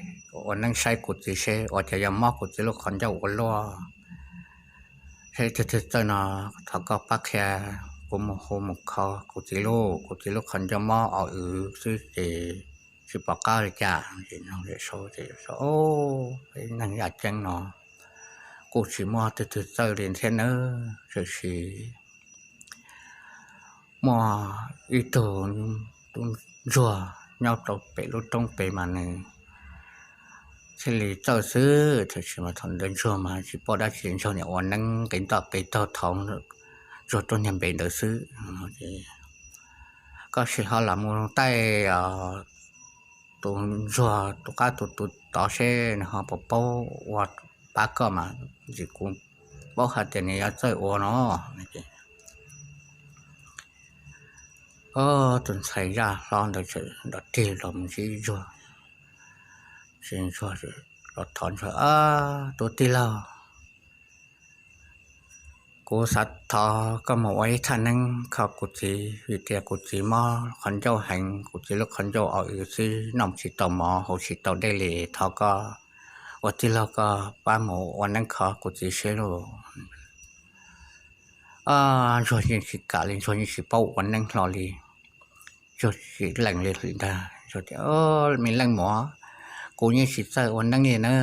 ua neeb saib kuv txiv seb ua cas yuav mob kuv txiv lub qhov ncauj ua luaj. Seb twg twg txawj no thov koj pab qhia, kuv mus hu mus kho kuv txiv lauj, kuv txiv lub qhov ncauj mob o wv xwb ces tsis pom qab li cas. Ces yawm saub tias, Neeg yaj ceeb no kuj tsis muaj twg twg txawj li thiab nawb, tiam sis muaj ib tug tub ntsuag nyob rau pem lub roob pem mas nws thiaj li txawj xwb, tiam sis mas thaum ntawd ntsuag mas tsis paub dab tsi, ntsuag niam ua neeb nqis ntoj nqis taug thov ntsuag tuaj nyiag npe ntawd xwb. Koj sim ho los mus taij tus ntsuag tus qab tus tus tod seb nws ho puas paub ua pab koj mas, vim kuv paub hais tias nws yuav txawj ua no. Tus ntxhais zaj hlob ntawd txawm nrov rig los mus ntsib ntsuag, ces ntsuag los thov ntsuag, Tus tij laug, kuv xav thov koj mus ua ib thaj neeb kho kuv txiv, vim tias kuv txiv mob qhov ncauj heev, kuv txiv lub qhov ncauj o wv xwb, noj tsis tau mov, haus tsis tau dej li. Thov koj ua tij laug koj pab mus ua neeb kho kuv txiv seb lauj. Ntsuag yeej tsis kam li, ntsuag yeej tsis paub ua neeb hlo li. Ntsuag tsis lees li ntag, ntsuag tias, Me leej muam, kuv yeej tsis txawj ua neeb li na.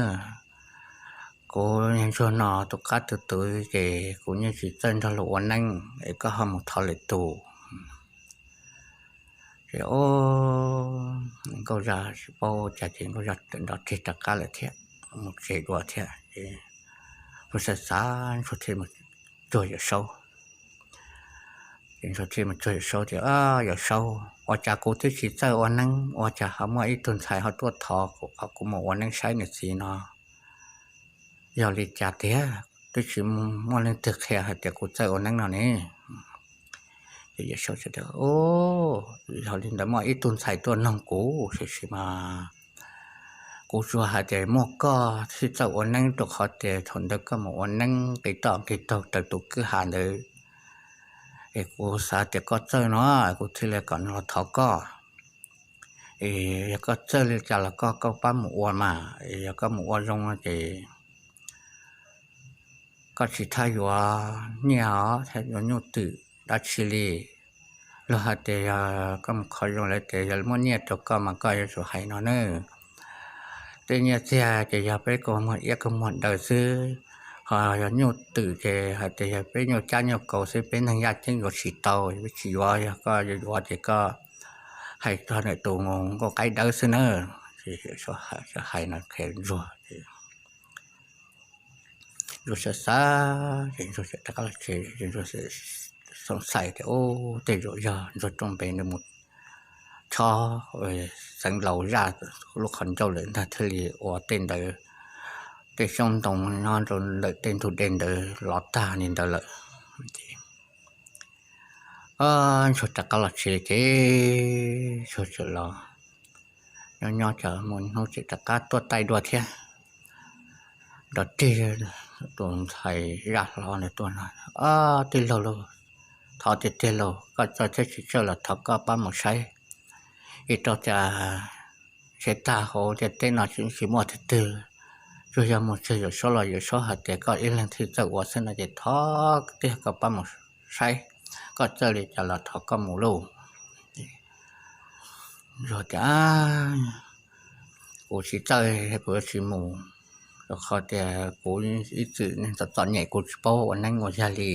Kuv yog ntsuag no tus qab tus tus ces kuv yeej tsis txawj nrog luag ua neeb, es koj ho mus thov lwm tus. Ces nkauj zaj tsis paub cas ces nkauj zaj nrov rig rov qab lawm thiab, mus tsev dua thiab. Ces ntsuag xav xav ntsuag thiaj mus tuag Yawm Saub. Ces Ntsuag thiaj mus cuag Yawm Saub tias, Yawm Saub, ua cas kuv twb tsis txawj ua neeb, ua cas ho muaj ib tug ntxhais ho tuaj thov kuv kom kuv mus ua neeb saib nws txiv no? Yog li cas tiag, twb tsis muaj leej twg qhia hais tias kuv txawj ua neeb no ne? Ces Yawm Saub tias, Yog li ntawd muaj ib tug ntxhais tuaj noog kuv, tiam sis mas kuv tsuas hais tias muaj koj thiaj txawj ua neeb, rau qhov tias thaum ntawd koj mus ua neeb nqis toj nqis taug raws tus kwj ha ntawd, es kuv xav tias koj txawj no, kuv thiaj li kom nws los thov koj. Es yog koj txawj li cas los koj, koj pab mus ua mas, yog koj mus ua zoo no ces koj tsis thab yuav nyiaj os, thab yuav nyuj twm dab tsi li. Luag hais tias yog koj mus kho zoo lawm tias yog muaj nyiaj rau koj mas koj yuav tsum hais no na. Tej nyiaj txiag ces yog peb kaus muag iab kaus muag daws xwb, ho yog nyuj twm ces hais tias yog peb nyuaj cab nyuaj kaus xwb, peb neeg yaj ceeb yuav tsis tau, peb tsis yuav, yog koj yuav yuav ces koj hais txog ntawm tus nkauj qaib dawb xwb na. Hais no qhia Ntsuag ces Ntsuag xav xav ces Ntsuag txawm rov qab los tsev, Ntsuag xoom xaim tias, Ub, tej zaum yog Ntsuag rooj npe nws mus chob Xeev Laus zaj lub qhov ncauj lawm ntag thiaj li ua tej ntawd, tej xyoob ntoo nyob rau ntawm tej ntug dej ntawd los tag li ntawd lawm. Ntsuag rov qab los tsev ces Ntsuag txawm los nyob nyob tsam muaj hnub tseem rov qab tuaj taij dua thiab. Nrov rig tus ntxhais zaj hlob ntawd tuaj no, Tij laug lauj, thov tiag tiag lauj, koj txawj thiab tsis txawj los thov koj pab mus saib, es rau cas tsev tag hauv ntiaj teb no tsis muaj twg twg, tsuas yog mus cuag Yawm Saub los Yawm Saub hais tias koj ib leeg thiaj txawj ua xwb no ces thov tiag koj pab mus saib, koj txawj li cas los thov koj mus lauj. Ntsuag tias, Kuv tsis txawj, kuv yuav tsis mus, rau qhov tias kuv ib txwm neeg txom txom nyem, kuv tsis paub ua neeb ua yaig li.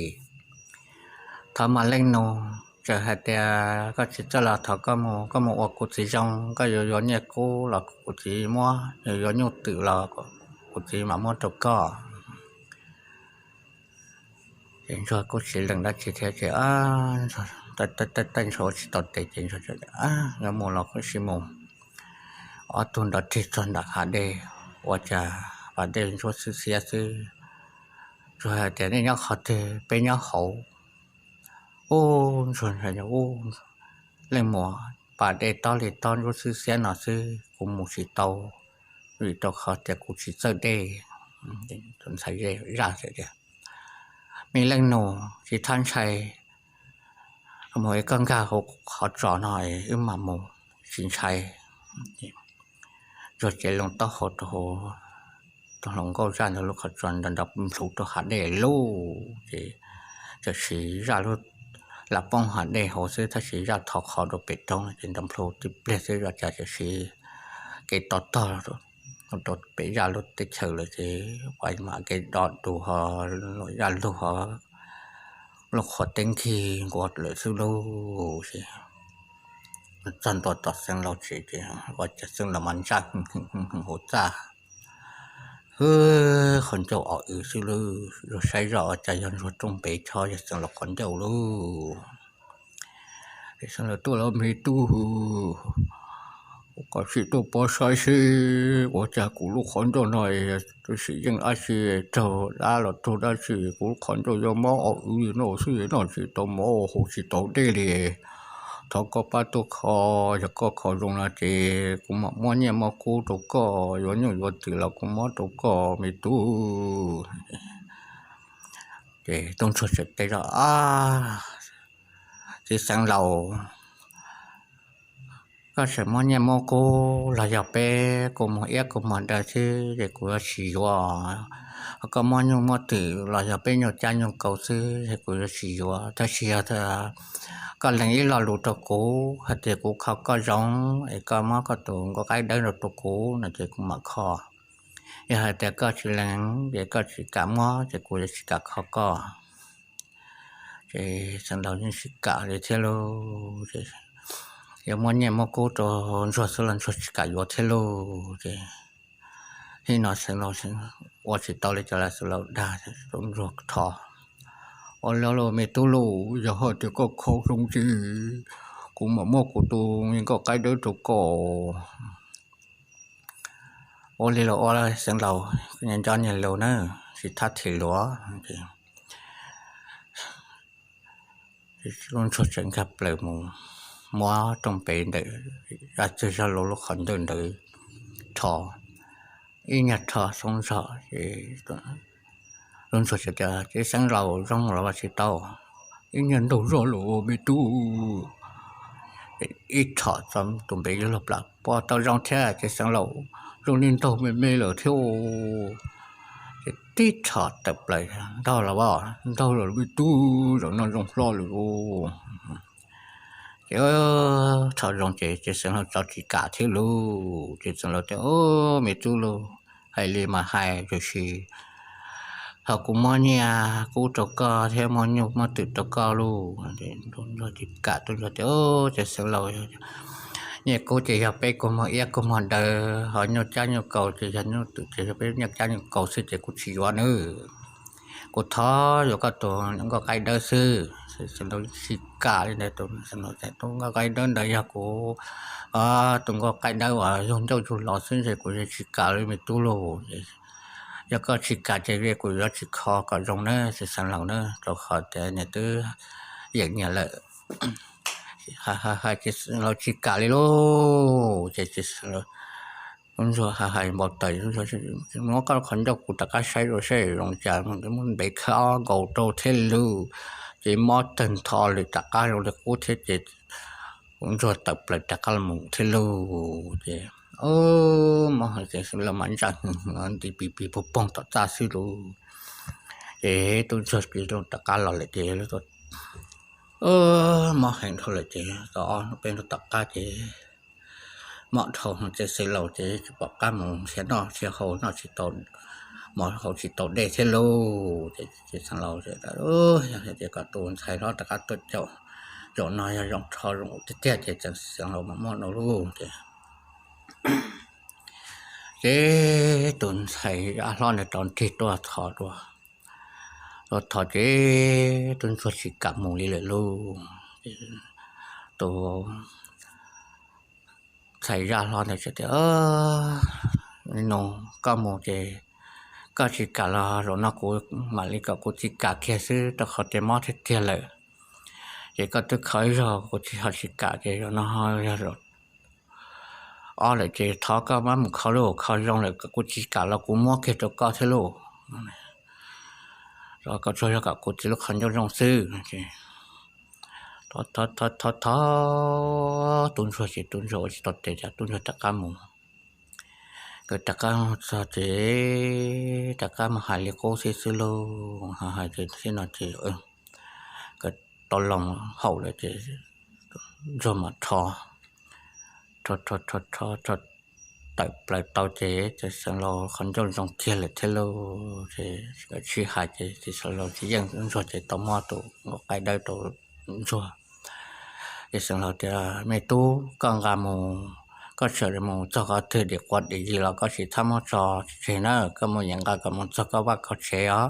Thov mas leej nus, txawm hais tias koj tsis txawj los thov koj mus, koj mus ua kuv txiv zoo, koj yuav yuav nyiaj kub los kuv txiv muab, yuav yuav nyuj twm los kuv txiv mam muab rau koj. Ces Ntsuag kuj tsis lees dab tsi thiab ces Ntsuag taij Ntsuag ua tsis tau tes ces Ntsuag, Yuav mus los kuj sim mus. Ob tug nrov rig txog nram hav dej, ua cas pas dej ntsuab xwb xiab xwb. Ntsuag hais tias, Nej nyob qhov twg? Peb nyob hauv. Ub, Ntsuag, leej muam, pas dej tob li tob ntsuab xwb xiab no xwb kuv mus tsis tau, vim rau qhov tias kuv tsis txawj dej. Tus ntxhais zaj tias, Me leej nus, tsis txhob ntshai, mus es koj nkag hauv qhov tsos no es wb mam mus, tsis ntshai. Ntsuag cev loo taub hau rau hauv tus hluas nkauj zaj ntawd lub qhov tsos, nrov nrov plhuv rau hav dej lug ces tam sim zaj lub lam poob hav dej hauv xwb, tab sis zaj thov qhov rau pem roob ces nrov plhuv tib pliag xwb zaj cas tam sim kev to tog rau pem zaj lub teb chaws lawm ces ua mam kev do dus ho zaj lug ho lub qhuav teb nkig nkuav lawm xwb lauj. Ces txog ntua tom Xeev Laus tsev ces ua cas Xeev Laus mas ntsaj hwv hwv hwv hwv hauv txaj. Hwb, qhov ncauj os wv xwb lauj, saib zoj ua cas yog Ntsuag rooj npe chob yog Xeev Laus qhov ncauj lauj. Xeev Laus tuaj los, Me tub, kuv kom sim tuaj pab saib seb ua cas kuv lub qhov ncauj no tab sis yeej dab tsi raug dab los raug dab tsi, kuv lub qhov ncauj yog mob os wv li no xwb, noj tsis tau mov haus tsis tau dej li. Thov koj pab tuaj kho, yog koj kho zoo no ces kuv mam muab nyiaj muab kub rau koj, yuav nyuj yuav twm los kuv muab rau koj me tub. Ces Tub Ntsuag txawm teb zoj, Txiv Xeev Laus, koj tseem muab nyiaj muab kub los yog peb kaus mog iab kaus mog daw xwb ces kuv yuav tsis yuav. Ho koj muab nyuj muab twm los yog peb nyuj cab nyuj kaus xwb ces kuv yuav tsis yuav. Tab sis yog koj lees ib lo lus rau kuv hais tias kuv kho koj zoo es koj muab koj tus nkauj qaib dawb rau kuv no ces kuv mam kho. Yog hais tias koj tsis lees ces koj tsis kam muab ces kuv yuav tsis kam kho koj. Ces Xeev Laus yeej tsis kam li thiab lauj. Ces yuav muab nyiaj muab kub rau Ntsuag xwb los Ntsuag tsis kam yuav thiab lauj. Ces hnub no Xeev Laus ua tsis tau li cas los Xeev Laus dag Tub Ntsuag thov, Ua li los me tub lauj, yog hais tias koj kho zoo ces kuv mam muab kuv tus me nkauj qaib dawb rau koj. Ua li los ua, xeev laus, nco nco niag laus na, tsis thab them luag. Lub ntsuag tseem nkag plaws mus muab rau pem ntawm zaj txwg zaj laus lub qhov ncauj ntawd rho ib nyuag rho xoob zog. Lub ntsuag txawm tias, Ces xeev laus, zoo los tsis tau? Ib nyuag ntaug zog lawm me tub. Ib rho txog tus npe yuav luag plam, Pom tau zoo thiab ces xeev laus, zoo li ntaug me me lawm thiab. Ces tib rho tawm plaws, Ntaug los as? Ntaug lawm me tub, zaum no zoo hlo lawm lauj. Ces rho zoo ces ces xeev laus txawm tsis kam thiab lauj. Ces xeev laus tias, Me tub lauj, hais li mas hais, tiam sis ho kuv muab nyiaj kub rau koj thiab muab nyuj muab twm rau koj lauj. Tub ntsuag tsis kam, tub ntsuag tias, Ces xeev laus, nyiaj kub ces yog peb kua muag iab kua muag daw, ho nyuj cab nyuj kaus ces yog nyuj twm ces yog peb nyuj cab nyuj kaus xwb ces kuv tsis yuav nawb. Kuv thov yuav koj tus nkauj qaib dawb xwb. Xeev laus tsis kam li ntawd, tus nkauj qaib dawb ntawd yog kuv tus nkauj qaib dawb uas yug ncauj yug los xwb ces kuv yeej tsis kam li me tub lauj. Yog koj tsis kam ces kuv yuav tsis kho kom zoo nawb xeev laus na, rau qhov tias nws twb yeem nyiam lawm. Hais hais ces xeev laus tsis kam li lauj. Ces tub ntsuag hais hais npau taws, Muab koj qhov ncauj kuv rov qab saib dua saib zoo cas, muab npe khawb ob nkaus rau thiab lauj. Ces mob tawg ntho lawm, rov qab zoo li qub thiab ces tub ntsuag tawm plaws rov qab los mus thiab lauj. Ces mob heev ces xeev laus mas ntsaj hwv hwv nti pis pis poog poog tom txaj xwb lauj. Ces tub ntsuag rov qab los lawm ces mob heev dhau lawm ces tau ob hnub peb hnub tom qab ces mob dhau ces xeev laus ces tsis pom qab mus nrhiav noj nrhiav haus, noj tsis tau mov haus tsis tau dej thiab lauj. Ces xeev laus, Yog hais tias kom tus ntxhais hlob rov qab tuaj caum, caum no yog zoo rho zoo tiag tiag ces xeev laus mam muab no lauj. Ces ces tus ntxhais zaj hlob ntawd rov nrig tuaj thov dua, tuaj thov ces tub ntsuag tsis kam mus li lawm lauj. Tus ntxhais zaj hlob ntawd tias, Nus, koj mus ces koj tsis kam los zaum no kuv mam li kom kuv txiv kam kiag xwb, rau qhov tias mob tiag tiag lawm. Ces koj twb kho ib zaug kuv tsis ho tsis kam ces zaum no yog zaum ob lawm ces thov koj maj mus kho lauj, kho zoo lawm kom kuv txiv kam los kuv muab kiag rau koj thiab lauj. Koj tsuas yog kom kuv txiv lub qhov ncauj zoo xwb. Thov thov thov, tub ntsuag ces tub ntsuag ua tsis tau tes ces tub ntsuag rov qab mus. Nkawd rov qab txog ces rov qab mus hais li qub xib xwb lauj, hais hais ces txij no ces nkawd tau loo haum lawm ces ntsuag mam rho, rho rho rho rho tawm plaws tau ces ces xeev laus qhov ncauj zoo kiag lawm thiab lauj. Ces nkawd sib hais ces ces xeev laus tsis yeej ntsuag ces tau muab tus nkauj qaib dawb rau ntsuag. Ces xeev laus tias, Me tub, koj nqa mus, koj txawm mus txog qhov twg dim quav dim yig los koj tsis txhob muab tso tseg na, koj mus yeem nqa kom mus txog koj vaj koj tsev os.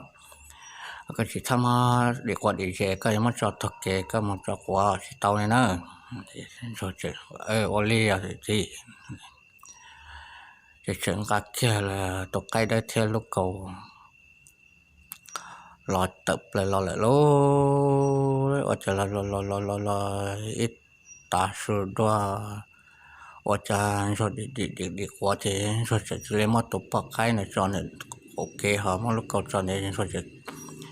Koj tsis txhob muab dim quav dim yig, koj yuav muab tso tog kev, koj mus tso quav tsis tau li na. Ntsuag tseem, Ua li os txiv. Ces tseem nqa kiag tus qaib dawb thiab lub kaus los tawm plaws los lawm lauj. Ua cas los los los los los los ib tav su dua, ua cas ntsuag dim dim dim dim quav ces ntsuag txawm cia li muab tus poj qaib ntawd tso ntawm qaum kev ho muab lub kaus tso ntawd, ntsuag txawm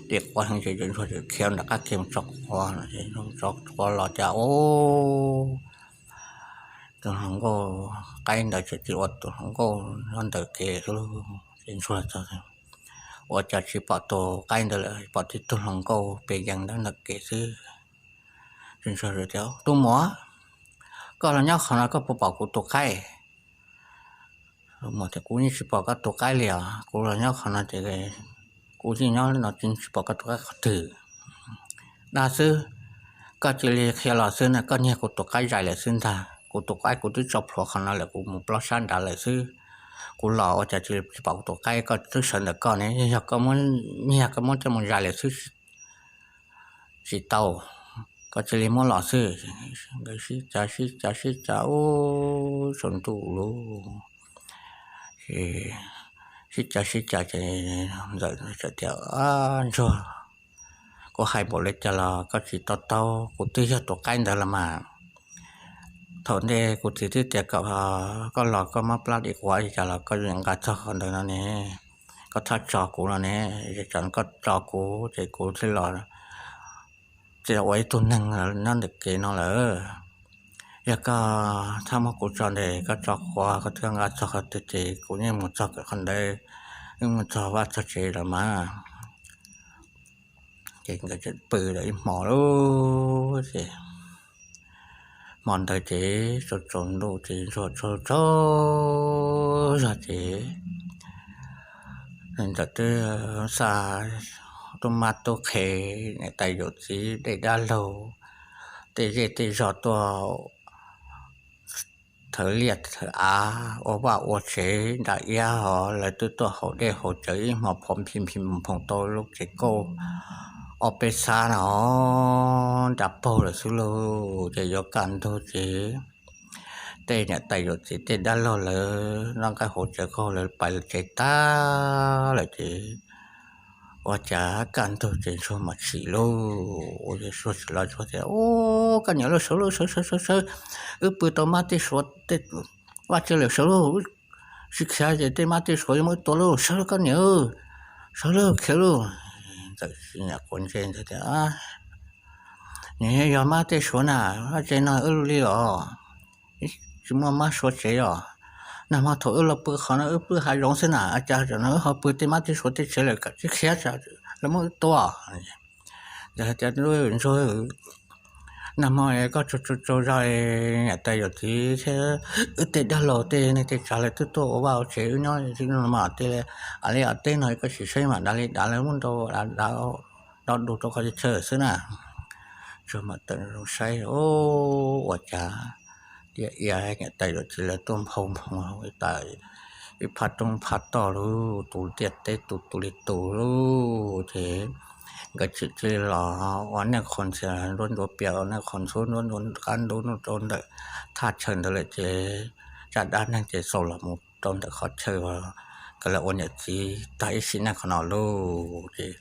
dim quav heev ces ntsuag txawm khiav nram qab kev mus tso quav no ces tso quav los cas ub, tus hluas nkauj qaib ntawd txawm cia ua tus hluas nkauj nyob ntawm kev xwb lauj. Ces ntsuag txawm, Ua cas tsis pom tus qaib ntawd lawm, pom tib tug hluas nkauj pes yees nyob ntawm kev xwb. Ces ntsuag tias, Tus muam, koj los nyob qhov no koj puas pom kuv tus qaib? Tus muam tias, Kuv yeej tsis pom koj tus qaib li os, kuv los nyob qhov no ces kuv yeej nyob no ces tsis pom koj tus qaib qhov twg. Dag xwb, koj cia li qhia los xwb na, koj nyiag kuv tus qaib zais lawm xwb ntag. Kuv tus qaib kuv twb tso plhuav qhov no lawm, kuv mus plaub sab nrad lawm xwb. Kuv los ua cas cia li tsis pom kuv tus qaib, koj twb sawv ntawm koj ne, yog koj muab nyiag koj muab coj mus zais lawm xwb. tsis tau, koj cia li muab los xwb. Nkawd sib cav sib cav sib cav ub tsaus ntuj lug, sib cav sib cav ces Ntxawm tias, Ntsuag, kuv hais npaum li cas los koj tsis to taub, kuv twb yog tus qaib ntawd los mas. Thaum ntej kuv txiv twb tias kom koj los koj muab plab dim quav li cas los koj yuav nqa txog qhov ntawd no ne, koj txhob tso kuv no ne, tsam koj tso kuv ces kuv thiaj los tsis ua ib tug neeg nyob ntawm kev no lawm. Yog koj txhob muab kuv tso ntes, koj tso quav koj twb nqa txog qhov twg ces kuv yeej mus txog qhov ntawd, yeej mus txog vaj txog tsev los mas. Ces nkawd tseem pw ib hmo lawm ces hmo ntawd ces tsaus tsaus ntuj ces Ntsuag tsaug tsaug zog ces Ntxawm twb xa tub mab tub qhe, niam tais yawm txiv, dej dab laug, tej zej tej zos tuaj thawv liaj thawv av, ua vaj ua tsev nram iab hos lawv twb tuaj haus dej haus cawv ib hmo phom phim phim phoom tau lub tsev kauj ob peb xab no nra paug lawm xwb lauj. Ces yuav kaj ntug ces tej niam tais yawm txiv tej dab laug lawv noj nqaij haus cawv kauj lawv pais tsev tag lawm ces ua cas kaj ntug ces Ntsuag mam tsim lauj. Ua ces Ntsuag tsim los Ntsuag tias, Ub, koj niam lauj, sawv lauj, sawv sawv sawv sawv, wb pw tau mab tej suav tej vaj tse lawm, sawv lauj, tsis khiav ces tej mab tej suav yuav muab wb tua lauj, sawv lauj koj niam, sawv lauj, khiav lauj. Ntxawm tsis nyiam quav ntsej ntag tias, Nws yog mab tej suav na, vaj tse no wb li os, tsis muaj mab suav tsev os. Nag hmo thaum wb los pw qhov no wb pw hav zoov xwb na, cas tam no wb ho pw tej mab tej suav tej tsev lawm, tsis khiav, lawv muab wb tua. Ntxawm hais tias, Ntsuag, nag hmo koj tsaug tsaug zog, niam tais yawm txiv thiab wb tej dab laug tej neej tej tsav lawv twb tuaj ua vaj ua tsev, wb nyob tsis no mas tej a li a teb no koj sim saib mam dav li dav, lawv muab nrau dav dav dub rau qhov chaw xwb na. Ntsuag mam tawm zoo saib, ua cas tias niam tais yawm txiv lawv tuaj nphau nphoo ib phab roob phab toj lauj, tus tiaj teb tus tus li tus lauj. Ces nkawd tsim txij los ua nej qhov ntxhias nruab nruab pias, ua nej qhov ntxhuab nruab nruab qab ntub rau ntawm thaj chaw ntawd lawm ces zaj dab neeg ces xaus los mus rau ntawm qhov chaw uas nkawd lawv ua niam txiv tag ib sim neej qhov no lauj. Ces